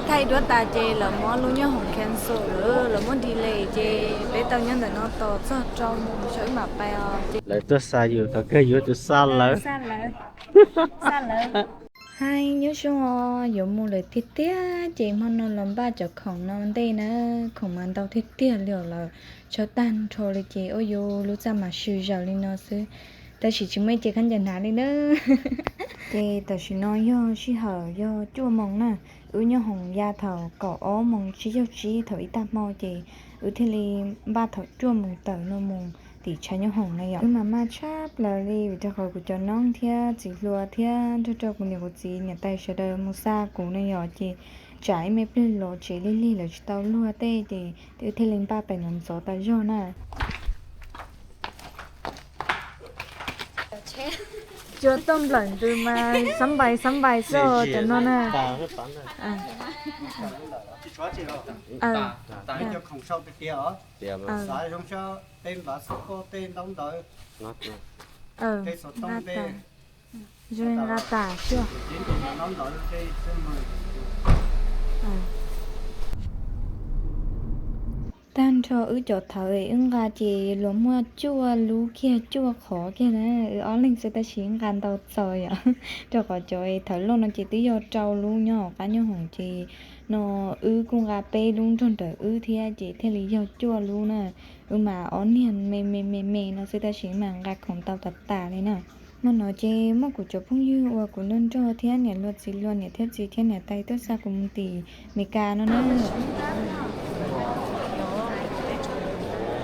Thaij duab tas ces lawv muab lub nyob hoom cancel lawm, lawv muab delay ces peb tau nyob ntawm no tos txog rau mus saib wb mam pais os. Lawv tuaj xa yus thaum kawg yus tus xa lawv. Xa lawv. Hais nyob zoo os, yuav mus lawm tiag tiag ces hmo no los npaj cov khoom no ntej na, khoom mas ntau tiag tiag li os lawm, tshaib tag nrho li ces ua yus lub txaj mas swm zaws li no xwb, tab sis tsis muaj ib ce khaub ncaws hnav li na. Ces tam sim no yog sij hawm yog cuaj moos na, wb nyob hoom ya thaum kaum ob moos tsib caug tsib thaum ib tag hmo ces wb thiaj li npaj thaum cuaj moos tawm no mus tim tshav nyob hoom na yom. Wb mas maj tshaj plaws li vim rau qhov kuv cov noob thiab txiv hluas thiab nrog rau kuv niam kuv txiv niam tais sawv daws mus xa kuv na yom, ces tsam ib me pliag los tsev lig lig lawv tsis tau luag tej ces wb thiaj li npaj pem no ntxov tas zog na. Cua tuaj nplawm ntws mas xab npais xab npais xwb cov no na. Zoo nqa tas xwb. Tag nrho wb cov thawv wb nqa ces los muaj cuaj lub kiag cuaj qhov kiag na, wb ob leeg xwb tab sis nqa ntau txaus yom, rau qhov cov thawv loj no ces twb yog rau lub nyob hauv qab nyob hoom ces no wb kuj nqa peb lub nrog nrawm wb thiab ces thiaj li yog cuaj lub na. Wb mas ob niag me me me me no xwb tab sis mas nqa khoom tau tas tas li na. Hmo no ces muaj kuv cov phooj ywg uas kuv nrog nrog thiab niam luag txiv luag niam thiab txiv thiab niam tais tuaj xa kuv mus tim Meskas no na.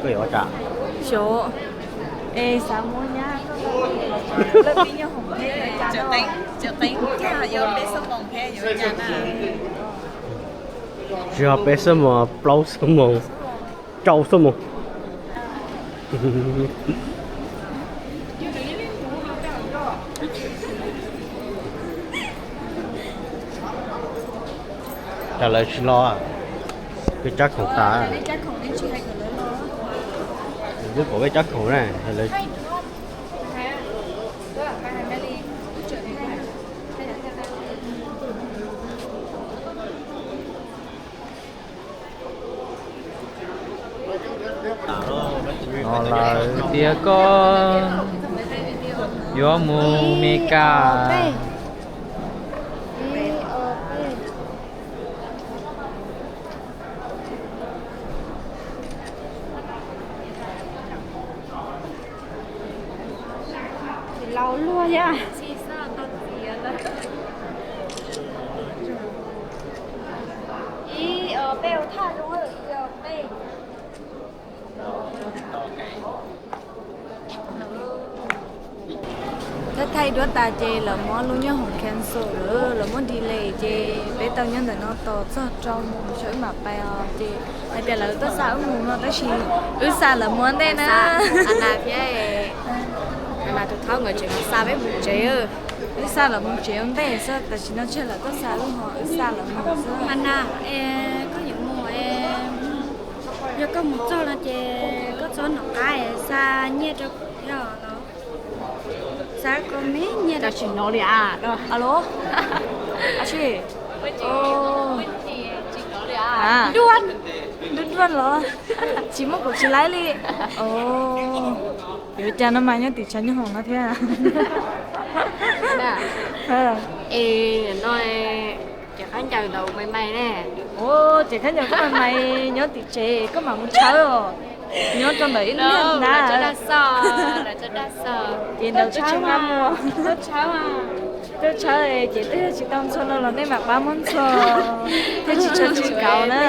Xyov, es xav muab nyab, tsis yog peb xuab moos, plaub xuab moos, rau xuab moos. Cas lawv tsis los? Peb tsab khoom tas. Wb pom peb tsab khoom na. Los lawm tias koj yuav mus Meskas. Laus luag thiab. Ib, peb ua thaj zoo, ib, peb. Thaij thaij duab tas ces lawv muab lub nyob hoom cancel lawm, lawv muab delay ces peb tau nyob ntawm no tos txog rau mus saib wb mam pais os. Ces hais tias lawv tuaj xa wb mus no tab sis wb xa lawv mus ua ntej na. Ana thiab mas tus thaub nkawd tseem xa peb mus tsev. Wb xa lawv mus tsev ua ntej xwb, tam sim no tsis yog lawv tuaj xa wb ho, wb xa lawv mus xwb. Ana, koj yuav mus, yog koj mus txog no ces koj txhob nov qab xa nyiaj rau kuv thiab los. Xa koj me nyiaj rau tsis nov li a. Alo, a tsi, nruab nruab los tsis muab kuv tsis laib li. Yuav cas no mas nyob tim tshav nyob hoom no thiab. Es no, ces khaub ncaws ntawd mais mais ne. Ces khaub ncaws koj mais mais nyob tim tsev koj mam mus tshawb os. Nyob rau ntawm ib lub niag hnab. Ces ntawd twb tsis nqa mus. Tuaj tshawb ces twb yog tsis tau ntxhua no los nej mam pab muab ntxhua thiab tsis tshawb tsis kauv na.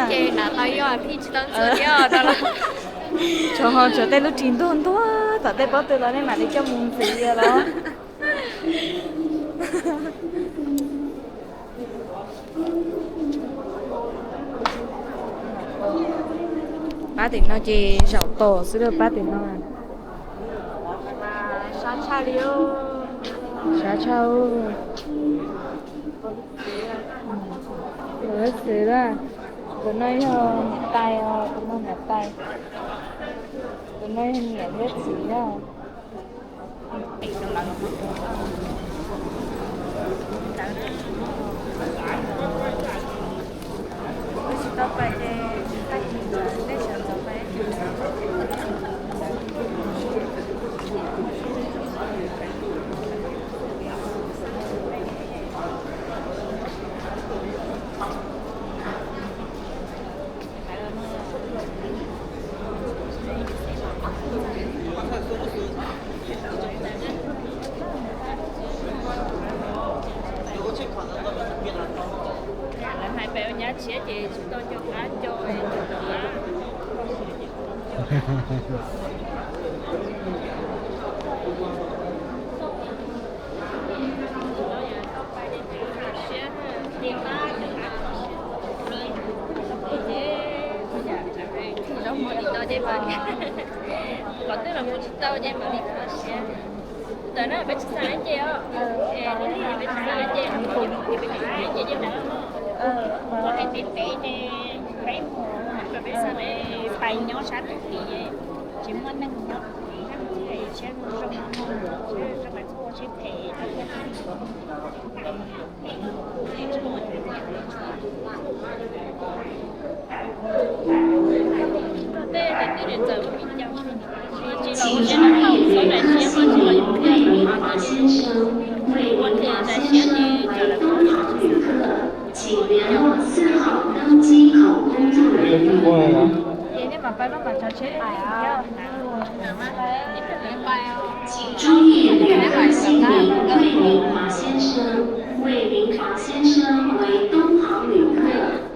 Tshuav ho tshuav tej lub ris ntuag ntuag tom tej pob tw los nej mam li coj mus ntxiv los. Pab tim no ces zaum tos xwb lawm pab tim no. Sab tshaj. Tus no yog niam tais os, tus no niam tais. Tus no yog niam thiab txiv na. Tshiab ces tsis tau nco qab nco, tsis tau qab. Zaub mov dim no ces mas, qhov twg los mus tsis tau ces mam li kho siab. Ntawm no peb tsis xav ces os, peb tsis xav ces, peb tsis xav ces, peb pem pem ces peb mus, peb xav pais nyob sab tim tid, tsis muaj neeg nyob, siab zoo zoo, zoo pais txhua sib phem.请注意，旅客姓名未明华先生，未明华先生为东航旅客，请联络四号登机口工作人员。请注意，旅客姓名未明华先生，未明华先生为东航旅客，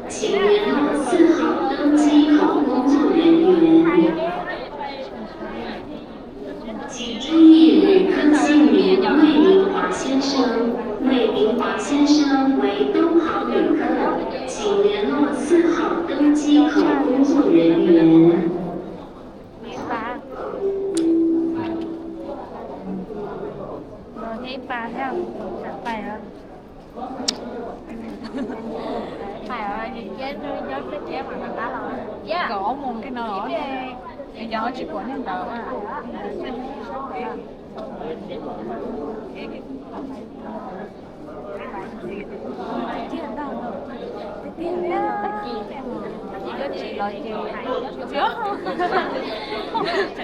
请联络四号登机口工作人员。 请注意，旅客姓名魏明华先生，魏明华先生为东航旅客，请联络四号登机口工作人员。 Kom ob moos kiag no los, es cov tsis pom niag ntawd na. Tsis los ces,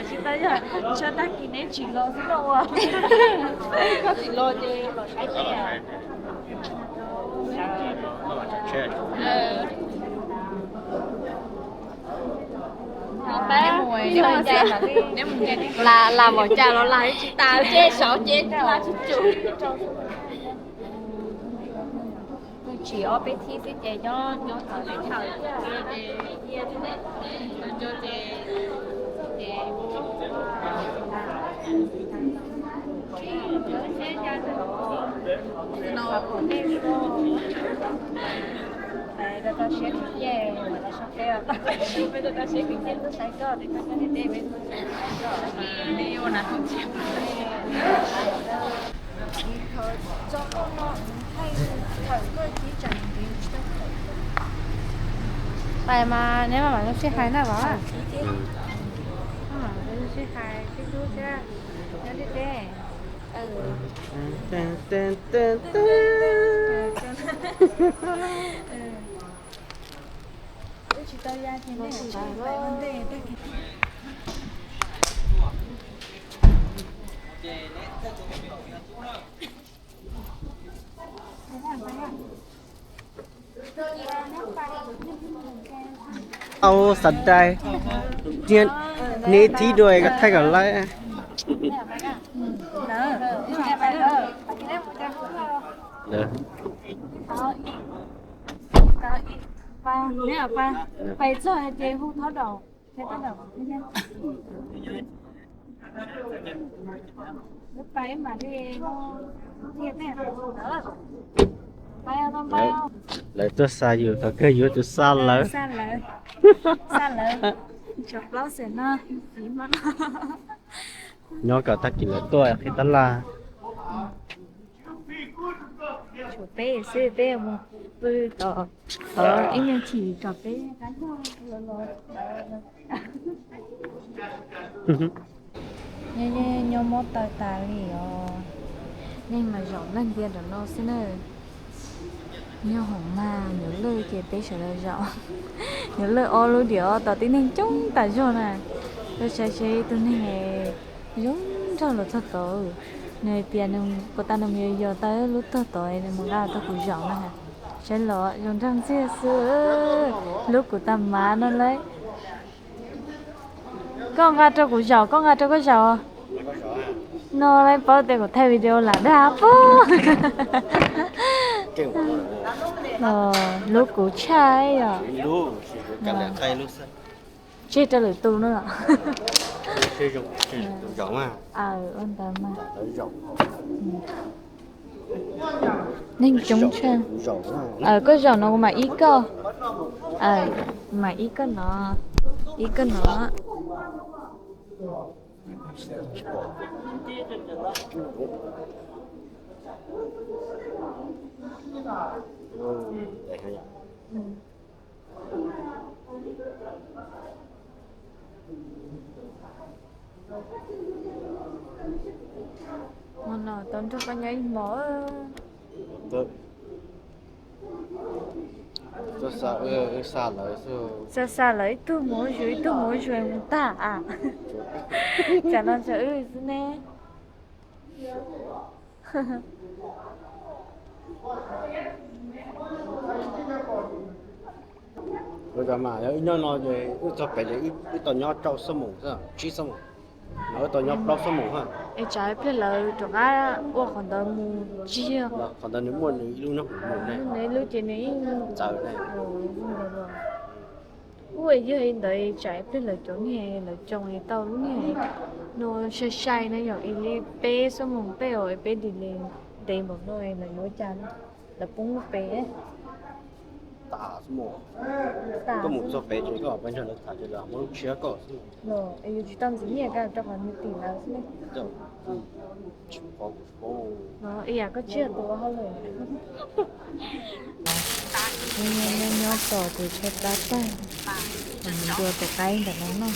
tsis tau yog tshaj tag kis neb tsis los xwb no ua. Koj tsis los ces los saib tias. Las, las npaum cas los las tsis tas, ces saud ces las tsis tsum. Kuj tsis ob peb thib xwb ces nyob nyob tau teb chaws. Rau tau siab kwv tij, rau tau siab kwv tij tuaj saib koj, rau tau siab kwv tij, ua nas khoom tsiab. Pais mas neb mam zoo sib hais na los. Zoo sib hais sib hlub thiab nyob ntiaj teb. Wb tsis tau ya ces nej pais ua ntej tag kis. Au, xav dai. Neb thib dua koj thaij kom laib. Pais txog ces hu thob daus. Lawv tuaj xa yus, thaum kawg yus tus xa lawv. Xa lawv. Xa lawv. Tsov plaub xwm no. Nyob kom tag kis lawv tuaj qhib tab laj. Tshuav peb xwb, peb mus pw tom qhov ib nyuag chim kom peb qab noj los los. Nyob mob taw tas li os. Neeg mas zaum leej ntiag nram no xwb na. Nyob hoom mag nyuam lwj ces peb sawv daws zaum. Nyuam lwj ob lub diam os, tom tib neeg coob tas zog na. Tuaj saib seb ib tug neeg zoo nraug los txog tod. Nws hais tias puas tas nws mus yos yos tau lub tog tod nws mus nqa rau kuv zaum na. Saib los zoo nraug ntxiag xwb. Hlub kuv tag mas no lauj. Koj nqa rau kuv zaum, koj nqa rau koj zaum. No lawv paub tias kuv thaij video lam dag puag. Lub kuv tshaj yom. Tseg rau lwm tus no. Ua ntawd mas. Neeg coob tshaj. Koj zaum no kuv mam ib koj. Kuv mam ib koj no. Ib koj no. Hmo no tau nrog koj nyob ib hmos. Xa xa lawv ib tug mus ua zuag ib tug mus ua zuag mus tag. Tsam no tsam wb xwb ne. Ua cas mas yog wb nyob no ces wb txog pem ces wb tau nyob rau xuab moos, tsib xuab moos, no wb tau nyob plaub xuab moos. Es tsam pliag lawv rov qab ua qhov ntawd mus tsis yog? Qhov ntawd nws muaj nws ib lub nyob mus ne, nws ib lub ces nws ib txawv ne. Ua yog li ntawd tsam pliag lawv cov niag lawv tsoo tau lub niag no sai sai na yom, li peb xuab moos tej os, peb dim li ntev npaum no lawv yuav cas, lawv poob lub pem. Koj mus txog pem ces koj peb nrog lawv tham ces lawv muab lub tshiab koj xwb. Yus tsis tau ntxiv nyiaj rau qhov nws tim lawv xwb. Ib yam koj tsiaj tus hauj lwm. Nyob nyob tos tus tshaib plab tag, ntua tus qaib ntawm no noj.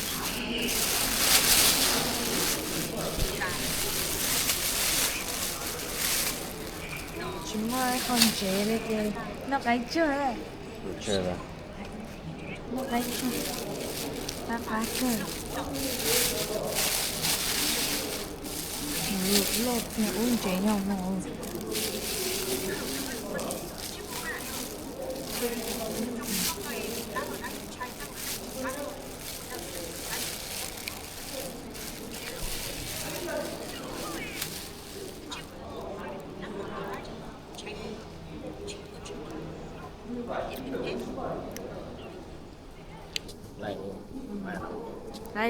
Tsis muaj qhov ntsev li ces noj qaib tsawg. Noj qaib tsawg, qab qab kawg. Loj tiag ub ntsev nyob no.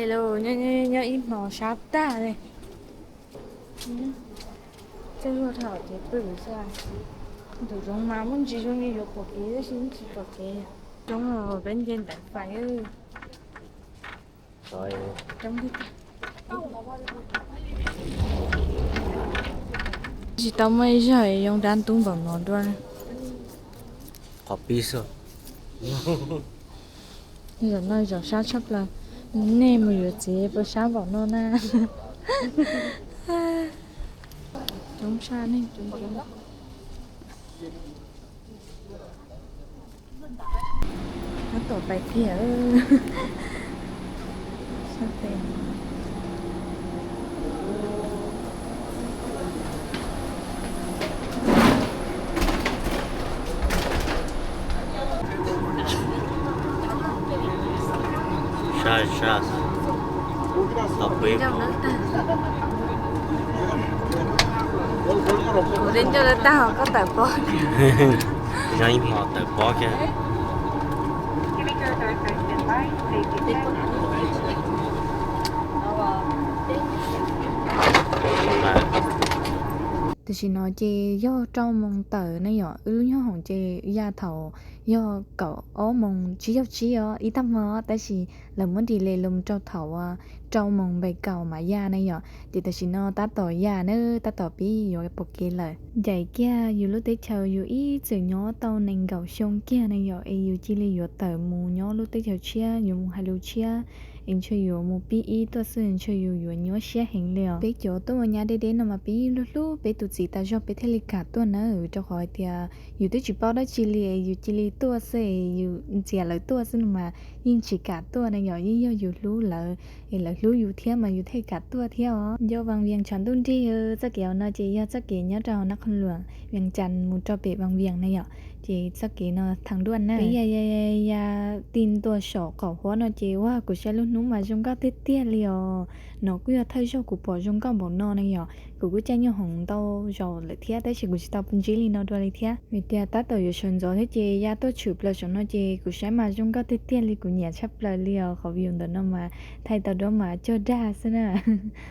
Lawm, nyob ib hmos sab tag li. Txawj luag dhau ces pw xwb. Tus zoov mas muaj ntsis zoo li yuav pom kev tab sis tsis pom kev. Zoov peb nce ntawm fais. Tsis tau muaj ib zaug zoo dab ntub npaum no dua. Qhov pib xwb. Zaum no zaum sab tshaj plaws. Nej mus yuav txiv puas sab npaum no na? Coob tshaj nej. Tab tom pais tiag. Sab sab. Tom peb. Kuv li ncauj lawv tag koj tawm pob. Nyob ib hmos tawm pob kiag. Tam sim no ces yog rau moos tawm na yom, wb lub nyob hoom ces ya thaum yog kaum ob moos tsib caug tsib os ib tag hmo, tab sis lawv muab delay los rau thaum rau moos npais kaum mam ya na yom. Ces tam sim no tab tom ya na, tab tom pib yuav pom kev lawm. Ncaim kiag yus lub teb chaws yus ib txwm nyob tau nees nkaum xyoo kiag na yom, es yus cia li yuav tawm mus nyob lub teb chaws tshiab, yuav mus hais lus tshiab, es ntshe yuav mus pib ib tuaj xwb ntshe yus yuav nyuaj siab heev li os. Peb cov tuaj ua nyab deb deb no mas peb yeej hlub hlub peb tus txiv tas zog peb thiaj li kam tuaj nawb, rau qhov hais tias yus twb tsis paub dab tsi li, yus cia li tuaj xwb, yus ntxias lawv tuaj xwb no mas yeej tsis kam tuaj na yom, yeej yog yus hlub lawv es lawv hlub yus thiab mas yus thiaj kam tuaj thiab os. Nyob Vaj Vias tshav ntuj nrig, txoj kev no ces yog txoj kev nyob rau hauv Naj Qhoos Luam, Vias Cas mus rau pem Vaj Vias na yom, ces txoj kev no thaj nruaj na. Peb ya ya ya ya ti ntua saum qaum huab no ces ua kuv saib lub hnub mas zoo nkauj tiag tiag li os. No kuj yog thawj zaug kuv pom zoo nkauj npaum no na yom. Kuv kuj caij nyooj hoom ntau zaus lawm thiab tab sis kuv tsis tau ntsib li no dua li thiab. Vim tias tab tom yuav sawv ntxov thiab ces ya tuaj tshwm plaws saum no ces kuv saib mas zoo nkauj tiag tiag li, kuv nyiam tshaj plaws li os. Qhov view ntawm no mas thaij tau duab mas cog dag xwb na.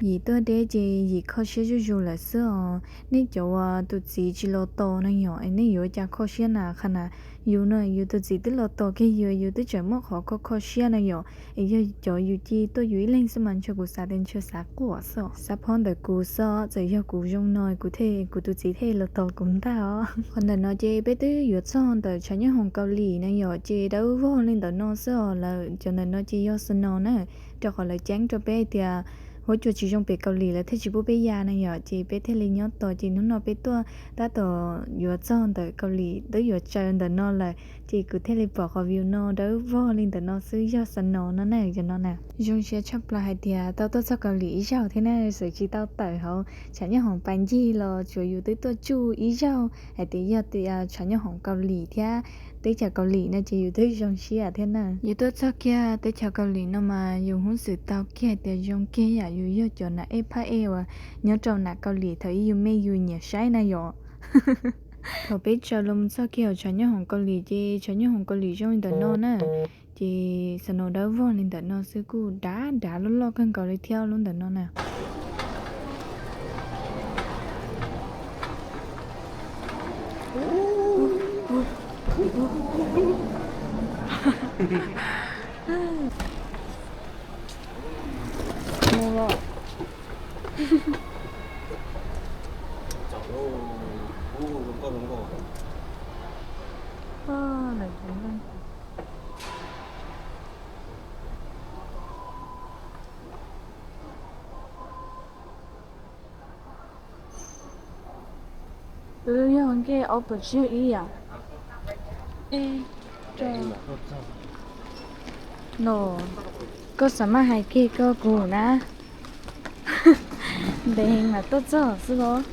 Yim tuaj deb ces yim kho siab zuj zus lawm xwb os. Nej cov uas tus txiv tsis los tos no yom, nej yuav ua cas kho siab na? Qhov na yus no yus tus txiv twb los tos kiag yus, yus twb tseem muaj qhov kho kho siab no yom. Es yog cov yus cia tuaj yus ib leeg xwb mas ntshe kuv xav tias ntshe xav quaj xwb, xav phob ntawm kuv xwb. Txawm yog kuv zoo no kuv thiaj, kuv tus txiv thiaj los tos kuv ntag os. Qhov ntawm no ces peb twb yuav txog ntawm tshav nyooj hoom Kaus Lim na yom, ces dawb vog li ntawm no xwb os. Lawv cov ntawm no ces yog snow na, rau qhov lawv ceeb rau peb hais tias huab cua tsis zoo pem Kaus Lim lawv thiaj tsis pub peb ya na yom, ces peb thiaj li nyob tos. Ces hnub no peb tuaj tab tom yuav txog ntawm Kaus Lim, twb yuav tsaws ntawm no lawm, ces kuv thiaj li pom qhov view no dawb vog li ntawm no xwb, yog snow no na, cov no na. Zoo siab tshaj plaws hais tias tau tuaj txog Kaus Lim ib zaug thiab na, txawm tsis tau tawm hauv tshav nyooj hoom pas ncig los tsuav yus twb tuaj tsuj ib zaug hais tias yog tias tshav nyooj hoom Kaus Lim thiab teb chaws Kaus Lim no ces yus twb zoo siab thiab na. Yus tuaj txog kiag teb chaws Kaus Lim no mas yus hnov xwm tau kiag hais tias zoo kiag yam yus yog cov nam ej phab ej uas nyob rau nam Kaus Lim thaum ub yus me yus nyiam saib na yom. Thaum peb tsaws los mus txog kiag hauv tshav nyooj hoom Kaus Lim ces tshav nyooj hoom Kaus Lim zoo li ntawm no na. Ces snow dawb vog li ntawm no xwb, kuj dav dav loj loj kawg nkaus li thiab lub ntawm no na. Tus yog nkeeg ob puas tsib ib yam. No, koj xav maj hais kiag koj kuv na. Ntev heev mas tuaj txog xwb los.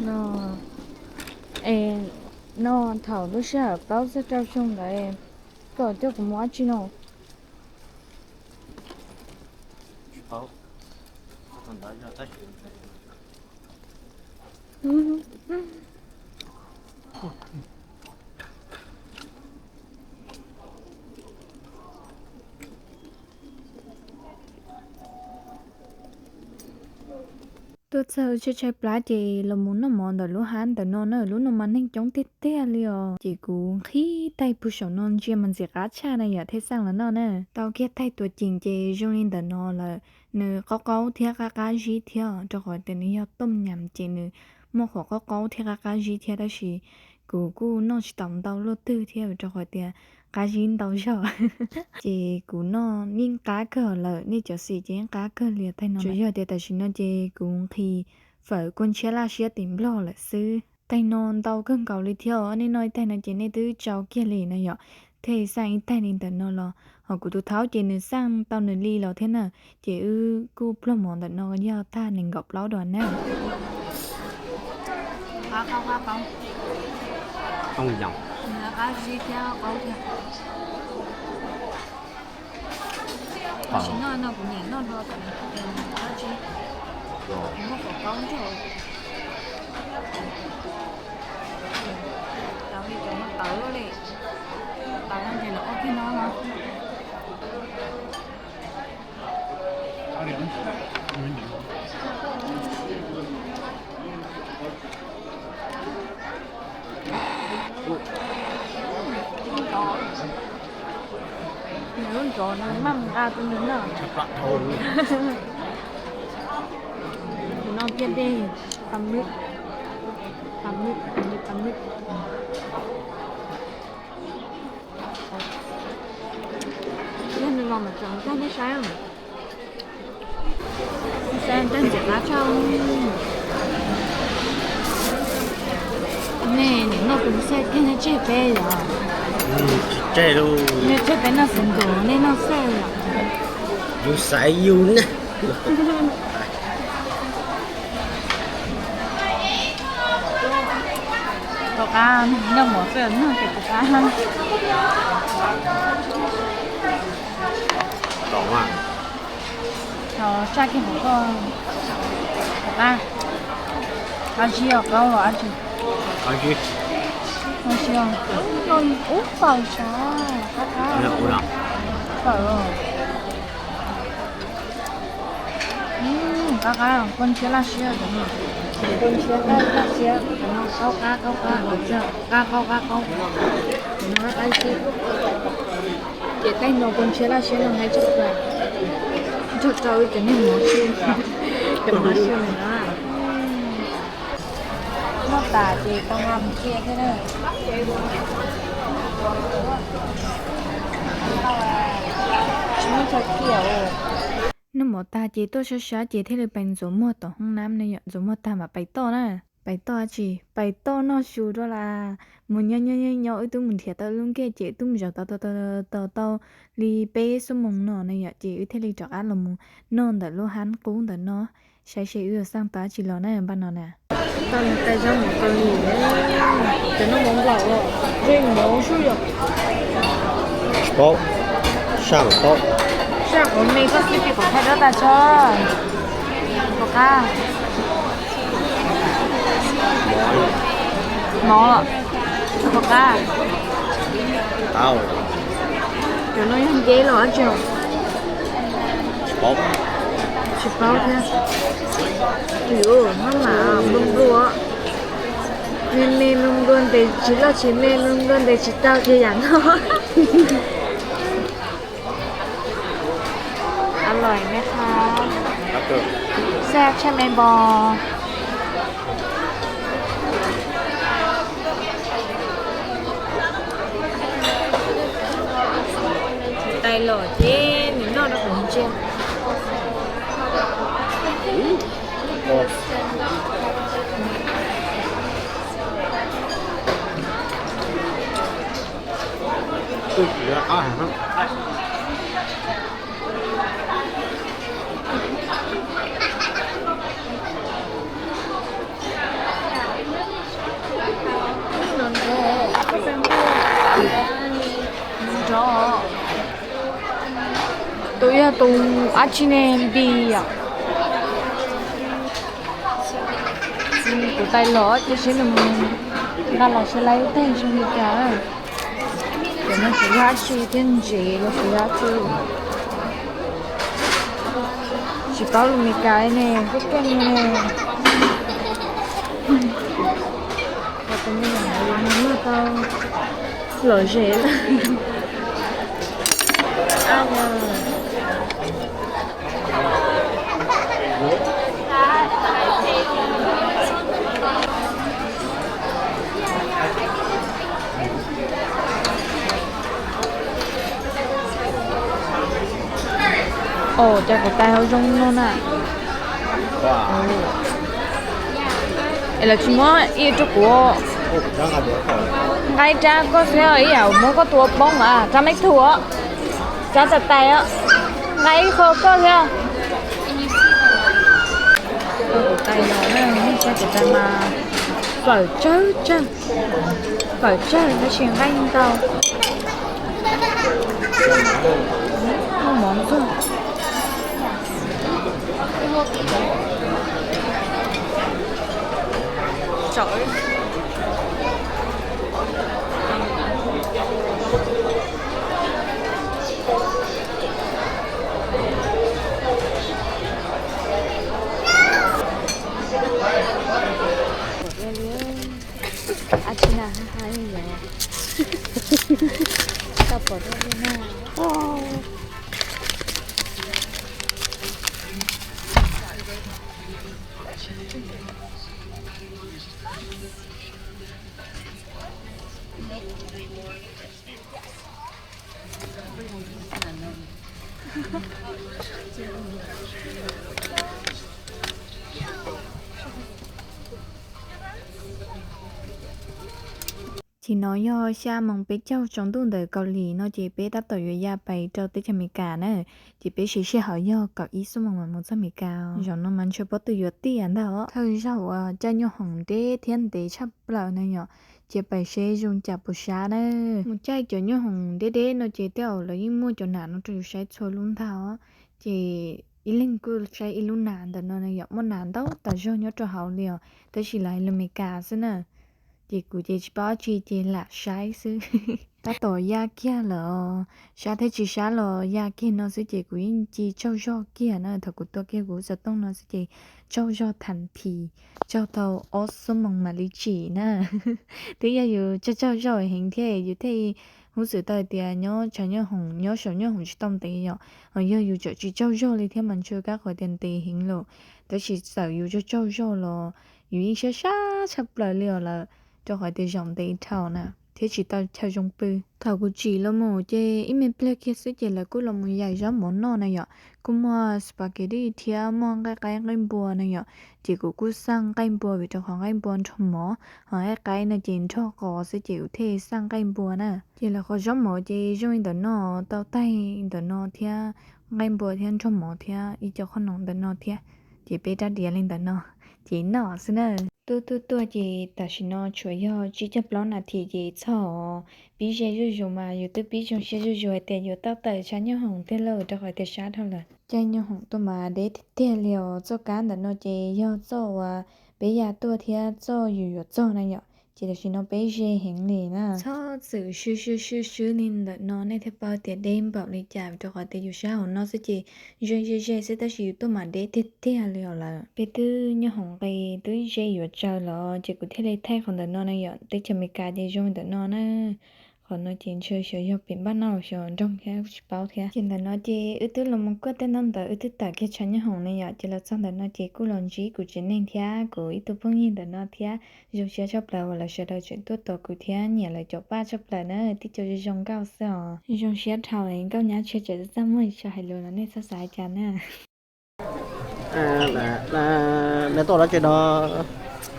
No, es no thaum lub sij hawm plaub txog rau xyoo ntawd, koj coj kuv mus dab tsi no? Tuaj txog tshaib tshaib plab ces los mus noj mov ntawm lub hab ntawm no na, lub no mas neeg coob tiag tiag li os. Ces kuv nqhis taig puag saum no ntsia mas ntxim qab tshaj na yom, thiaj xaj los noj na. Tau kiag taig tuam ceem ces zoo li ntawm no lawm, nws qaub qaub thiab qab qab zib thiab, rau qhov tias nws yog tooj nyam ces nws muaj qhov qaub qaub thiab qab qab zib thiab, tab sis kuv kuj noj tsis tau ntau luaj twg thiab rau qhov tias qab zib ntau zog. Ces kuv noj yeej qab kawg lawm, nej cov xim ces yeej qab kawg li taig no. Tsuas yog tias tam sim no ces kuv nqhis fawm kua ntshiab laj siab tim Nplog lawm xwb. Taig no ntau kawg nkaus li thiab os, nej noj ib taig no ces nej twb tsau kiag li no yom. Thiaj xaj ib taig li ntawm no los, ho kuv tus thaub ces nws xaj tau nws li los thiab na. Ces wb kuj pluag mov ntawm no yog tag nees nkaum plaub duas na. Tam sim no no kuv nyiam noj dua, muab qhov qaub nrog, tau li cov no tawv li, tawv no ces lawv ua kiag no. Nws lub ntxov no maj nqa rau nws na. Tus no kiag dej, pab mwb, pab mwb, pab mwb, pab mwb. Yog nws los mas tseem tag nej saib. Saib ntag ntxim qab tshaj. Nej nim no tus xej kiag nej tseg peb yom? Tsis tseg lauj. Nej tseg peb noj xeev ntus, nej noj xwb yom? Yus xaiv yus na. Tus qab noj mov xwb noj ces tus qab. Tom mas. Thaum saj kiag hauv koj, qab, qab zib os, qaub los dab tsi? Qab zib. Qab zib os. Ub, fawm sav, qab qab. Fawm os. Qab qab, kua ntshiab laj siab, kua ntshiab laj siab, qaub qab qaub qab, qab qaub qab qaub, qab qab zib. Ces tej no kua ntshiab laj siab no nqaij tshaj plaws, nrog rau cov niag mov siab, cov mov siab no na. Noj tas ces tau nqa mus cia thiab na. Tsis muaj chaw cia. Noj mov tag ces tuaj sab sab ces thiaj li pais ntxuav muag tom hoob nab ne yom, ntxuav muag tag mam pais toj na. Pais toj dab tsi? Pais toj noj su dua las. Mus nyob nyob nyob nyob wb twb mus nrhiav tau lub nkiag ces wb twb mus zaum tau tau tau tau li peb xuab moos no na yom, ces wb thiaj li rov qab los mus noj ntawm lub hab qub ntawm no. Saib seb wb yuav xaj tau dab tsi los na npaj no na. Tau mus tais zaub mov Kaus Lim, cov no mov nplaum los zeeg mov sub yom. Tsis paub, saj qhov me koj xib pis kom thaij dab tas tso. Puas qab? Mov los puas qab? Cov no yog nceb los dab tsi? Tsis paub, tsis paub thiab. Yuav maj mam nplua nplua, me me nplua nplua ntes tsis loj tsis me nplua nplua ntes tsis tau ces yam no. Alois me qha, xaj tshaj me npos. Tais los ces nws noj rau kuv ntsia. Tus yog tus dab tsi ne, npis yom? Kuv tais los ces seb nws mus nqa los seb laib tag zoo li cas. Cov no tsis yog dab tsi thiab, ntsev los tsis yog dab tsi. Tsis paub lus Meskas ne, keej keej ne. Tus me nyuam no muag tau lom zem lawm. Os, cas kuv tais hauv zoo no na. Es lawv tsis muab ib rau kuv. Nqa ib rab koj thiab, ib yam muab koj tus ua poob a, rab me thuj os, rab txav tais os. Nqa ib qho koj thiab. Kuv tais los, kuv tais mas fawm tsawg tsawg, fawm tsawg tab sis nqaij ntau. Muaj mov ntxuag. Ab tsi na ha ha yog, tau pom rau li na. Ces no yog xya moos peb caug tsaus ntuj ntawm Kaus Lim no ces peb tab tom yuav ya pais rau teb chaws Amelikas na. Ces peb siv sij hawm yog kaum ib xuab moos mam mus txog Amelikas. Zaum no mas ntshe pob tw yuav tiaj ntag os. Thawj zaug uas caij nyuj hoom deb thiab ntev tshaj plaws no yom. Cia pais seb zoo cas puas sab na. Mus caij cov nyuj hoom deb deb no ces tej zaum lawv yeej muaj cov nam no rau yus saib txhua lub ntag os. Ces ib leeg kuj saib ib lub nas ntawm no na yom, muaj nas ntau tas zog nyob rau hauv li os, tab sis lawv hais lus Meskas xwb na. Ces kuv ces tsis paub dab tsi ces lam saib xwb. Tab tom yaj kiag lawm, sab thiab tsis sab los yaj kiag no xwb ces kuv yeej ci tsaug zog kiag na. Thaum kuv tua kiag kuv xov tooj no xwb ces tsaug zog thas this, tsaug tau ob xuab moos mam li tsim na. Twb yog yus tsaug tsaug zog heev thiab yus thiaj hub xwm tau hais tias nyob tshav nyooj hoom nyob saum nyooj hoom tsis tau ntev yom. Ho yog yus tseem tsis tsaug zog li thiab mas ntshe kab qhov tias ntev heev lawm. Tab sis txawm yus tsaug tsaug zog los yus yeej sab sab tshaj plaws li os lawm, rau qhov tias zaum ntev dhau na thiab tsis tau chaw zoo pw. Thaum kuv tsim los mus ces ib me pliag kiag xwb ces lawv kuj los mus yaim zaub mov noj na yom. Kuj muaj spaghetti thiab muaj nqaij qaib nqaij npua na yom. Ces kuv kuj xaj nqaij npua vim rau qhov nqaij npua nrog mov, ho nqaij qaib no ces nrog qos xwb ces kuv thiaj xaj nqaij npua na. Ces lawv qhov zaub mov ces zoo li ntawm no, tau taig ntawm no thiab, nqaij npua thiab nrog mov thiab ib co qhob noom ntawm no thiab. Ces peb rab diav li ntawm no, ces noj xwb na. Tuaj tuaj tuaj ces tam sim no tshuav yog tsib caug plaub nas this ces txog. Pib ze zuj zus mas yus twb pib zoo siab zuj zus hais tias yuav tau tawm tshav nyooj hoom tiag lauj, rau qhov tias sab dhau lawm. Caij nyooj hoom tuaj mas deb tiag tiag li os. Txoj kab ntawm no ces yog txoj uas peb ya tuaj thiab txoj yus yuav txog na yom. Ces tam sim no peb ze heev li na. Txhob txwm swb swb swb swb li ntawm no nej thiaj paub tias deb npaum li cas, rau qhov tias yus sab hauv no xwb ces ze ze ze xwb tab sis yus tuaj mas deb tiag tiag li os lawm. Peb twb nyooj hoom nqis twb ze yuav tsaws los ces kuv thiaj li thaij qhov ntawm no na yom. Teb chaws Amelikas ces zoo ntawm no na. Qhov no ces ntshe xyov yog pem npaj noj los xyov nroog thiab kuj tsis paub thiab. Ces ntawm no ces wb twb los mus kuaj tej ntaub ntawv wb twb tawm kiag tshav nyooj hoom ne yom, ces los txog ntawm no ces kuj los ntsib kuv tsev neeg thiab kuv ib tug phooj ywg ntawm no thiab. Zoo siab tshaj plaws uas lawv sawv daws tseem tuaj tos kuv thiab nyiam lawv cov paj tshaj plaws na, tib co zoo zoo nkauj xwb os. Zoo siab dhau nkauj nyab tshiab tseem txaj muag tsis tshua hais lus los nej txhob xav li cas na. Neb tuaj dab tsi no?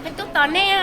Neb tuaj tos neb.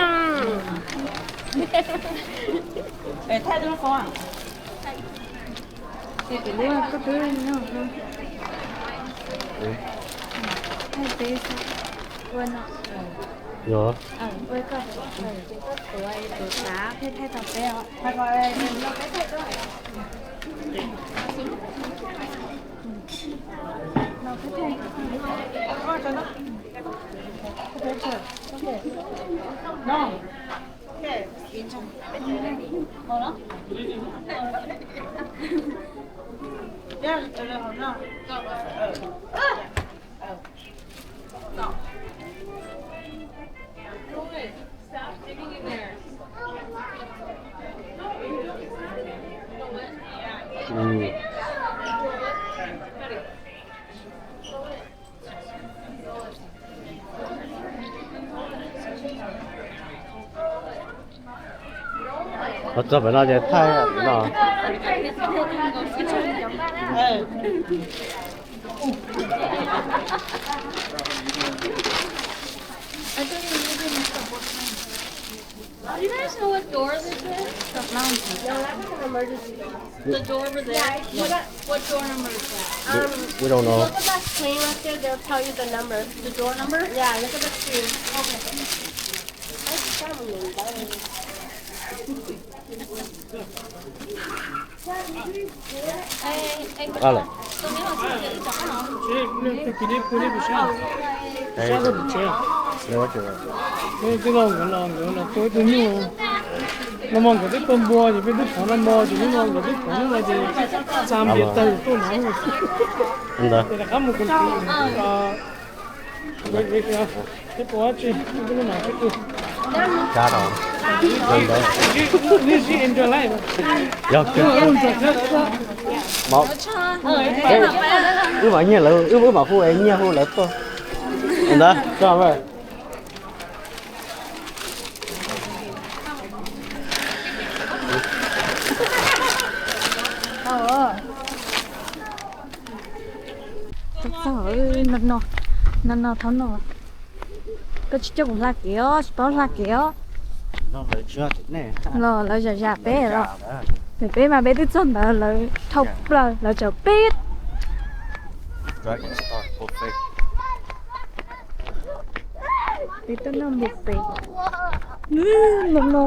Txog pem no ces thaij no. You guys know what door this is? The door over there. What, what door number is that? Um, we don't know. Look at that screen right there. They'll tell you the number. The door number? Yeah, look at the screen. Okay. Twb los nkawd los nkawd los tua ib tug nyuj. Nag hmo nkawd twb tua npua ces peb twb thov nag hmo ces hnub no nkawd twb thov hnub no ces tsa npias tawg tuaj no. Ces rov qab mus kuv peb ua dab tsi peb lub no peb ua. Neb zib enjoy life. Wb mam nyiag lawv, wb mam hu es nyiag hu lawv tuaj. Ntawd, tso. No no, thaum no koj tsis coj kuv hla kev os, tsis paub hla kev os. Los lawv zam zam peb los. Peb mas peb twb txog ntawd lawv dhau plaws lawv tsav peb. Peb tuaj noj npua pem. No no.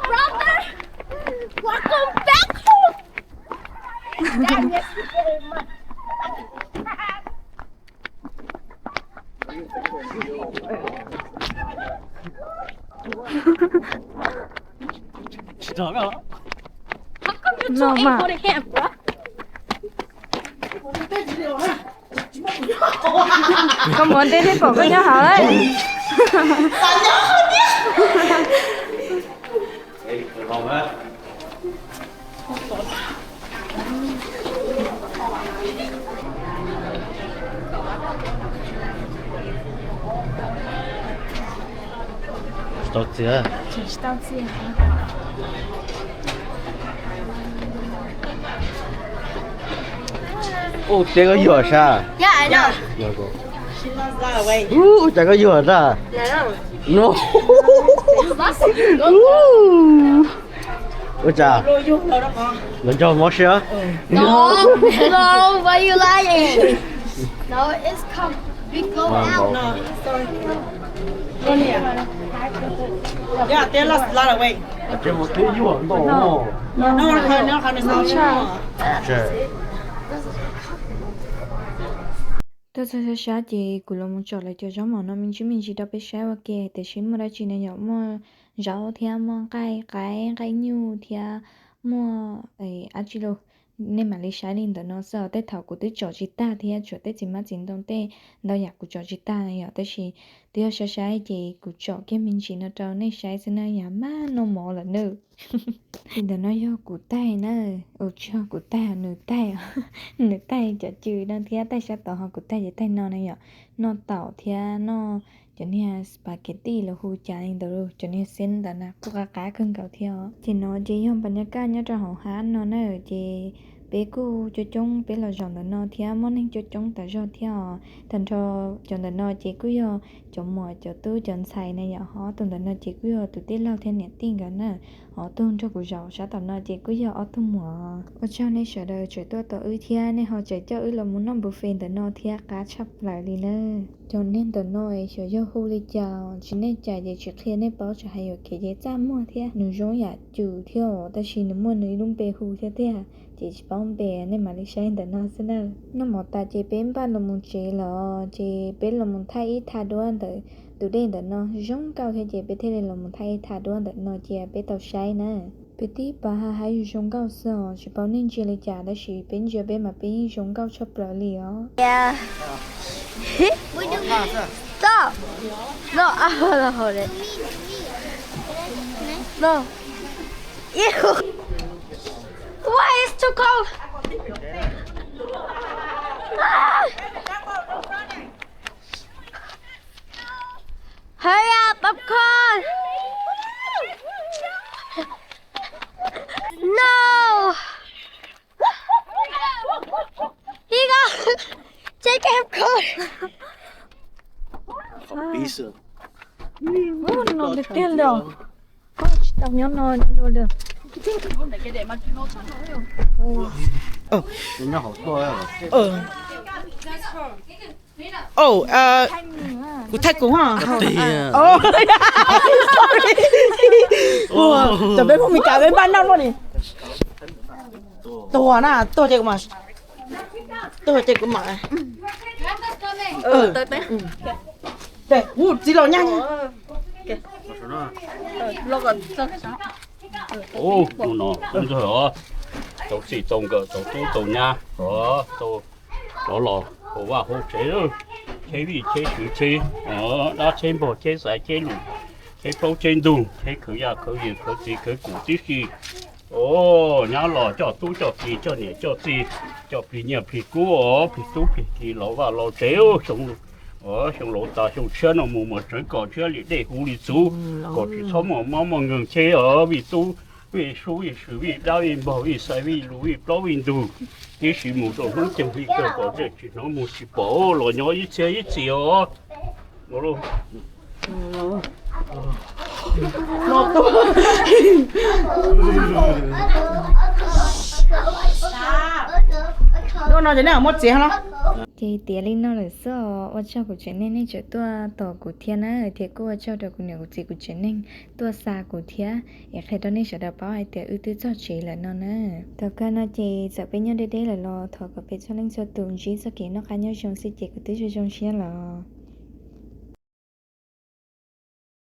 Brother, welcome back home. Dad, yes, we did it. Koj muab dej thiab pom koj nyob hauv lawm. Tsis tau txiav. Ub, tias koj yuag sas. Ub, cas koj yuag tag. No. Ua cas los nrog mov sib? Tuaj txog sab sab ces kuv los mus tsom lawv cov zaub mov no me ntsis me ntsis rau peb saib ua ke, tiam sis muaj dab tsi ne yom, muaj zaub thiab muaj nqaij qaib nqaij nyuj thiab muaj dab tsi los, nej mam li saib li ntawm no xwb os. Tej thaum kuv twb tsom tsis tag thiab, tshuav tej txiv hmab txiv ntoo tej ntau yam kuv tsom tsis tag na yom, tab sis twb yog saib saib ces kuv tsom kiag me ntsis no rau nej saib xwb na, yam maj noj mov lawm nawb. Li ntawm no yog kuv taig na, tsis yog kuv taig, nws taig, nws taig cov cw no thiab taig sab tod, ho kuv taig ces taig no na yom, noj taum thiab noj cov niag spaghetti los hu cas li ntawd, cov niag xeeb ntawd na kuj qab qab kawg nkaus thiab os. Ces no ces yog npas nyas kaj nyob rau hauv hav no na, ces peb kuj coob coob peb los zaum ntawm no thiab muaj neeg coob coob tas zog thiab os. Tag nrho cov ntawm no ces kuj yog cov muam cov tub cov ntxhais na yom, ho ob tug ntawm no ces kuj yog tus tij laug thiab niam tij nkawd na, ho ob tug nrog kuv zaum sab tom no ces kuj yog ob tug muam. Ua tsaug nej sawv daws tseem tuaj tos wb thiab nej ho tseem coj wb los mus noj buffet ntawm no thiab, qab tshaj plaws li na. Cov niag ntawm no xyov yog hu li cas, tsis nej cas ces tsis qhia nej paub, tsuas hais yuam kev ces txaj muag thiab nws zoo yam cw thiab os, tab sis nws muaj nws ib lub npe hu thiab tiag, ces tsis paub npe, nej mam li saib ntawm no xwb na. Noj mov tas ces peb npaj los mus tsev lawm, ces peb los mus thaij ib tha duab ntawm tus dej ntawm no zoo nkauj thiab ces peb thiaj li los mus thaij ib tha duab ntawm no cia peb tau saib na. Peb tib pas hav hav zoo zoo nkauj xwb os, tsis paub nej ntsia li cas tab sis peb ntsia peb mas peb yeej zoo nkauj tshaj plaws li os. Why it's too cold? Hurry up, popcorn! No! Here you go! Take a popcorn! Ub, no tiag tiag li os. Koj tsis tau nyob no dua lawm. Kuv thaij kuv ha. Cov peb Hmoob Mes Kas peb npaj noj luaj li. Tuag na, tuag ces kuv mam, tuag ces kuv mam. Txiv laus nyab. Hnub no txaus txij txaus nkawm, txaus tub txaus nyab, txaus los los hauv vaj hauv tsev, cheb vij cheb sw cheb dab cheb npog cheb xaiv cheb lus, cheb plaub cheb ntug, cheb khawv yaj khawv yees khawv txiv khawv kum tib si. Nyab los coj tub coj ki coj niam coj txiv, coj plig nyiaj plig kub os, plig tub plig ki los vaj los tsev. Xyoo laus tas xyoo tshiab no mus mas tsawv kom tshiab li dej huv li txhuv, kom tsis txhob muaj mob muaj nkeeg cheb os vij tub, vij sub vij sw vij dab vij npog vij xaiv vij lus vij plaub vij ntug. Tib si mus rau hnub caug vij kawg kom zej tsis hnov muag tsis pom los nyob ib txhia ib txhis os. Ces tiav li no lawm xwb os, ua tsaug kuv tsev neeg nej tseem tuaj tos kuv thiab na, thiab kuj ua tsaug rau kuv niam kuv txiv kuv tsev neeg tuaj xa kuv thiab, es qhia rau nej sawv daws paub hais tias wb twb txog tsev lawm no na. Thaum kawg no ces txawm peb nyob deb deb lawm los thov kom peb txhua leej txhua tus ntsib txoj kev noj qab nyob zoo xwb ces kuv twb zoo zoo siab lawm.